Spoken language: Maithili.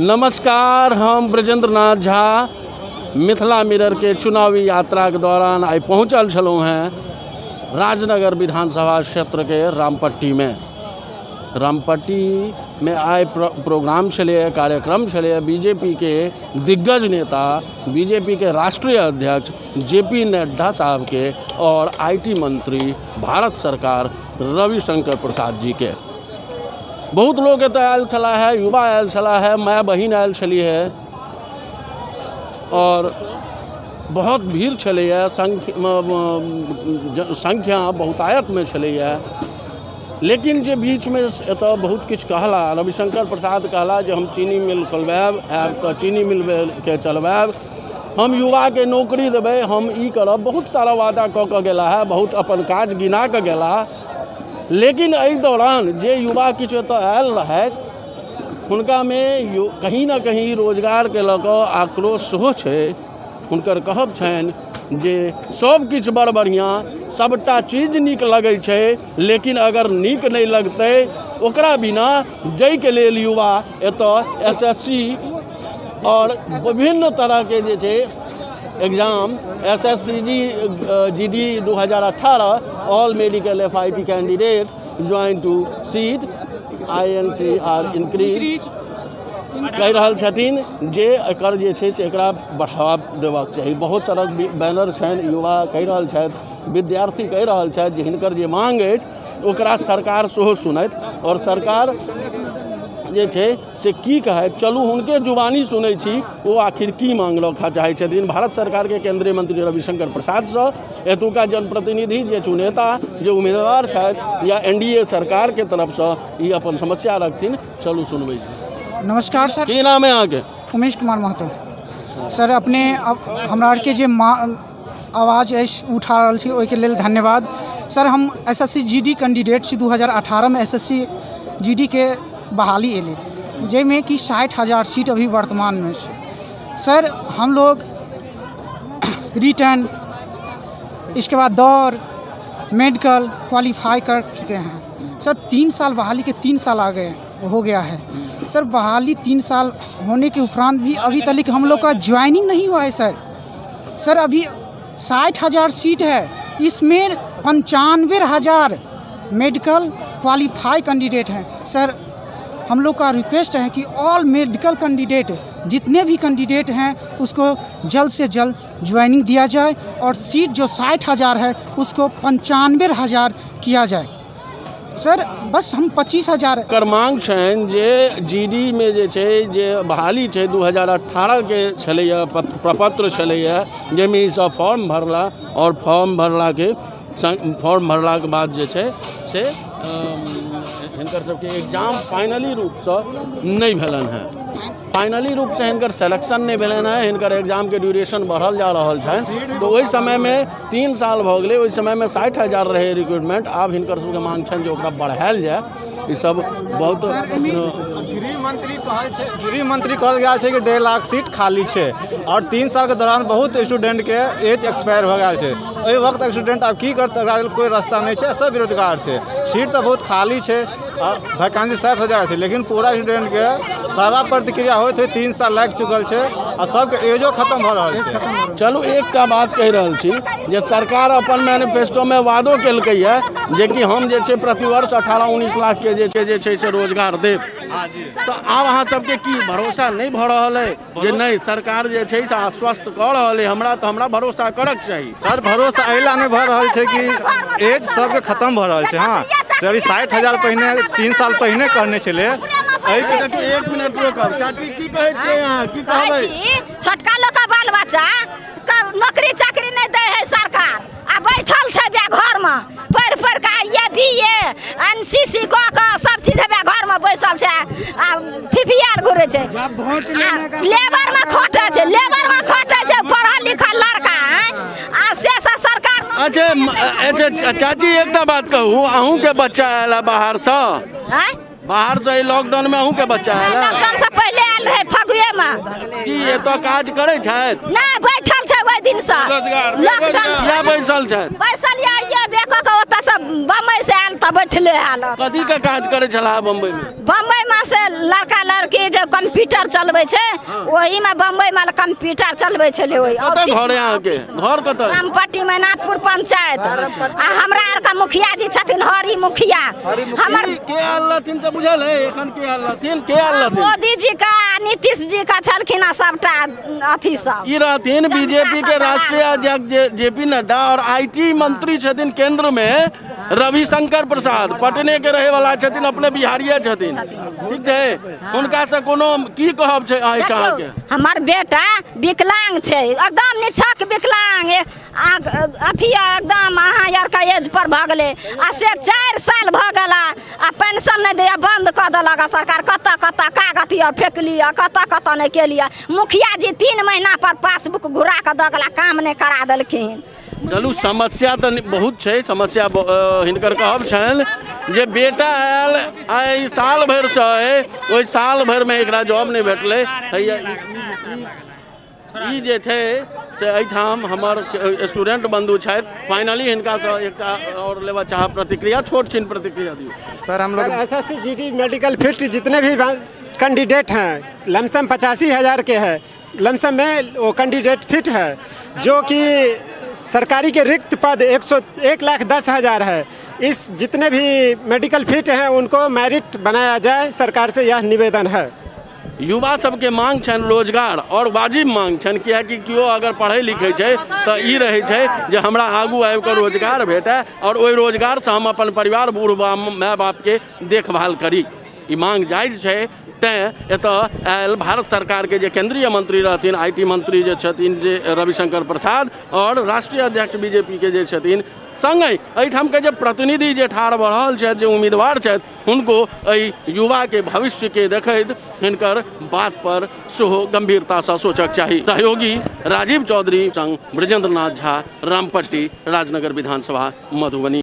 नमस्कार, हम ब्रजेंद्र नाथ झा मिथिला मिररके चुनावी यात्राके दौरान आइ पहुँचल छलहुँ हेँ राजनगर विधानसभा क्षेत्रके रामपट्टीमे। रामपट्टीमे आइ प्रोग्राम छलैए, कार्यक्रम छलैए। बीजेपीके दिग्गज नेता, बीजेपीके राष्ट्रीय अध्यक्ष जे पी नड्डा साहबके और I T मंत्री भारत सरकार रविशंकर प्रसाद जीके। बहुत लोक एतऽ आयल छलाह हे, युवा आयल छलाह हे, माय बहिन आयल छलीह हे आओर बहुत भीड़ छलैए, संख्या बहुतायतमे छलैए। लेकिन जे बीचमे एतऽ बहुत किछु कहला, रविशंकर प्रसाद कहला जे हम चीनी मिल खोलबायब, आयब तऽ चीनी मिलके चलबायब, हम युवाके नौकरी देबै, हम ई करब, बहुत सारा वादा कऽ कऽ गेला हे, बहुत अपन काज गिना कऽ गेला। लेकिन एहि दौरान जे युवा किछु एतऽ आयल रहथि हुनकामे कहीं ने कहीं रोजगारके लऽ कऽ आक्रोश सेहो छै। हुनकर कहब छनि जे सब किछु बड़ बढ़िआँ, सबटा चीज नीक लगै छै, लेकिन अगर नीक नहि लगतै ओकरा बिना जाहिके लेल युवा एतऽ एस एस सी आओर विभिन्न तरहके जे छै exam, S S C G G D 2018 all medical F I T candidate join to seat I N C R increase कहि रहल छथिन जे एकर जे छै से एकरा बढ़ावा देबाक चाही। बहुत सारा बैनर छनि, युवा कहि रहल छथि, विद्यार्थी कहि रहल छथि जे हिनकर जे मांग अछि ओकरा सरकार सेहो सुनथि आओर सरकार जे छै से की कहथि। चलू हुनके जुबानी सुनै छी, ओ आखिर की मांग रखऽ चाहै छथिन भारत सरकारके केंद्रीय मंत्री रविशंकर प्रसादसँ, एतुका जनप्रतिनिधि जे चुनेता, जे उम्मीदवार छथि या एन डी ए सरकारके तरफसँ ई अपन समस्या रखथिन। चलू सुनबै छी। नमस्कार सर। की नाम है अहाँके? उमेश कुमार महतो। सर अपने हमरा आरके जे आवाज अछि उठा रहल छी ओहिके लेल धन्यवाद। सर हम S S C G D candidate छी। 2018मे S S C G D के बहाली एलै, जाहिमे कि 60,000 सीट अभी वर्तमानमे छै। सर हम लोग रिटर्न, इसके बाद दौड़, मेडिकल क्वालिफाई कर चुके हैं। सर 3 साल बहाली के 3 साल आ गए हो गया है। सर बहाली 3 साल होने के उपरांत भी अभी तक हम लोग का ज्वाइनिंग नहीं हुआ है। सर सर अभी 60,000 सीट है, इसमें 95,000 मेडिकल क्वालिफाई कैंडिडेट हैं। सर हम लोग का रिक्वेस्ट है कि ऑल मेडिकल कैंडिडेट जितने भी कैंडिडेट हैं उसको जल्द से जल्द ज्वाइनिंग दिया जाए और सीट जो 60,000 है उसको 95,000 किया जाए। सर बस हम 25,000 एकर मांग छनि जे जी डी मे जे छै जे बहाली छै 2018 के छलैए, प्रपत्र छलैए, जाहिमे ईसब फॉर्म भरला आओर फॉर्म भरलाके फॉर्म भरलाके बाद जे छै से हिनकर सबके एग्जाम फाइनली रूपसँ नहि भेलनि हेँ, फाइनली रूपसँ हिनकर सेलेक्शन नहि भेलनि हेँ, हिनकर एग्जामके ड्यूरेशन बढ़ल जा रहल छनि। तऽ ओहि समयमे 3 साल भऽ गेलै, ओहि समयमे 60,000 रहै रिक्रूटमेंट, आब हिनकर सबके मांग छनि जे ओकरा बढ़ायल जाय। ईसब बहुत गृहमंत्री कहल छै, गृहमंत्री कहल गेल छै कि 1.5 लाख सीट खाली छै और 3 साल के दौरान बहुत स्टूडेंट के एज एक्सपायर हो गेल छै। एहि वक्त स्टूडेंट आब की करतै, ओकरा लेल कोई रास्ता नहि छै, सब बेरोजगार छै। सीट तऽ बहुत खाली छै और वैकेंसी 60,000 छै, लेकिन पूरा स्टूडेंट के सारा प्रतिक्रिया होइत होइत 3 साल लागि चुकल छै आ सबके एजो खत्म भऽ रहल छै। चलू एकटा बात कहि रहल छी जे सरकार अपन मैनिफेस्टोमे वादो केलकैए जेकि हम जे छै प्रतिवर्ष 18-19 लाख के जे छै से रोजगार देब। तऽ आब अहाँ सबके की भरोसा नहि भऽ रहल अइ जे नहि सरकार जे छै से आश्वस्त कऽ रहल अइ हमरा, तऽ हमरा भरोसा करक चाही? सर भरोसा एहि लए नहि भऽ रहल छै कि एज सबके खत्म भऽ रहल छै। हाँ से अभी 60,000 पहिने 3 साल पहिने कहने छलै। एक मिनट रोकब। चाची की कहै छियै अहाँ, की कहबै? छोटका लोक के बाल बच्चा नौकरी चाकरी नहि दै है सरकार, आ बैठल छै बे घर में पढ़ि पढ़ि कऽ I A B A N C C कऽ कऽ सब चीज हेबे घर में बैसल छै आ फिफियार घुरै छै, लेबर में खटै छै, लेबर में खटै छै पढ़ल लिखल लड़का आ से सब सरकार। अच्छा अच्छा चाची एकटा बात कहू, अहूँके बच्चा आयल है बाहरसँ? बाहरसँ एहि लॉकडाउनमे अहूँके बच्चा आयल है? लॉकडाउन से पहिले आयल रहे फगुए में। की एतऽ काज करै छथि? नहि, बैठल छै ओहि दिनसँ लॉकडाउन। किया बैसल छथि? बैसल ये बेको के ओतऽ से बम्बई से आयल तऽ बैठले हालत। कथी के काज करै छलाह बम्बई मे? बम्बई में से लड़का लड़की जे कंप्यूटर चलबै छै, ओही में बम्बई में कंप्यूटर चलबै छलै ओहि कतऽ ऑफिस घर मे, है अहाँके? ऑफिस मे। घर कतऽ? रामपट्टी मैनाथपुर पंचायत। आ हमरा आरके मुखिया जी छथिन हरि मुखिया हमर। के आयल रहथिन से बुझल है? एखन के आयल रहथिन, के आयल रहथिन? मोदी जी का, नीतीश जी का छलखिन आ सबटा अथी सब। ई रहथिन चमचा बीजेपी के सब राष्ट्रीय दलाल। अध्यक्ष जे पी नड्डा और IT मंत्री छथिन केंद्र में रविशंकर प्रसाद, पटने के रहे वाला छथिन, अपने बिहारिये छथिन, ठीक छै? हुनका से कोनो की कहब छै अछि अहाँके? हमर बेटा विकलांग छै, एकदम निछक विकलांग, अथी एकदम अहाँ आरके एज पर भऽ गेलै आ से 4 साल भऽ गेला आ पेंशन नहि दैया, बंद कऽ देलक सरकार। कतऽ कतऽ कागज आर फेकलियै, कतऽ कतऽ नहि केलियै। मुखिया जी 3 महीना पर पासबुक घुरा कऽ दऽ गेला, काम नहि करा देलखिन। चलू, समस्या तऽ बहुत छै। समस्या हिनकर कहब छनि जे बेटा आयल आइ साल भरिसँ अइ, ओहि साल भरिमे एकरा जॉब नहि भेटलै। हैया ई जे छै से एहिठाम हमर स्टूडेंट बंधु छथि। फाइनली हिनकासँ एकटा आओर लेबऽ चाहब प्रतिक्रिया, छोट छिन प्रतिक्रिया दियौ। सर, हम लोग sir, S S C G D medical fit जितने भी कैंडिडेट हैं, लमसम 85,000 के है, लमसम में वो कैंडिडेट फिट है, जो कि सरकारी के रिक्त पद 1,10,000 है। इस जितने भी मेडिकल फिट हैं उनको मेरिट बनाया जाए, सरकार से यह निवेदन है। युवा सबके मांग छनि रोजगार और वाजिब मांग छनि, किएकि केओ अगर पढ़ै लिखै छै तऽ ई रहै छै जे हमरा आगू आबि कऽ रोजगार भेटय और ओहि रोजगारसँ हम अपन परिवार, बूढ़ माय बापके देखभाल करी। ई मांग जायज छै। तैँ एतऽ आयल भारत सरकारके जे केंद्रीय मंत्री रहथिन, IT मंत्री जे छथिन जे रविशंकर प्रसाद और राष्ट्रीय अध्यक्ष बीजेपी के जे छथिन, सङ्गहि एहिठामके जे प्रतिनिधि जे ठाढ़ भऽ रहल छथि, जे उम्मीदवार छथि, हुनको एहि युवाके भविष्यके देखैत हिनकर बात पर सेहो गंभीरतासँ सोचक चाही। सहयोगी राजीव चौधरी संग ब्रजेंद्र नाथ झा, रामपट्टी, राजनगर विधानसभा, मधुबनी।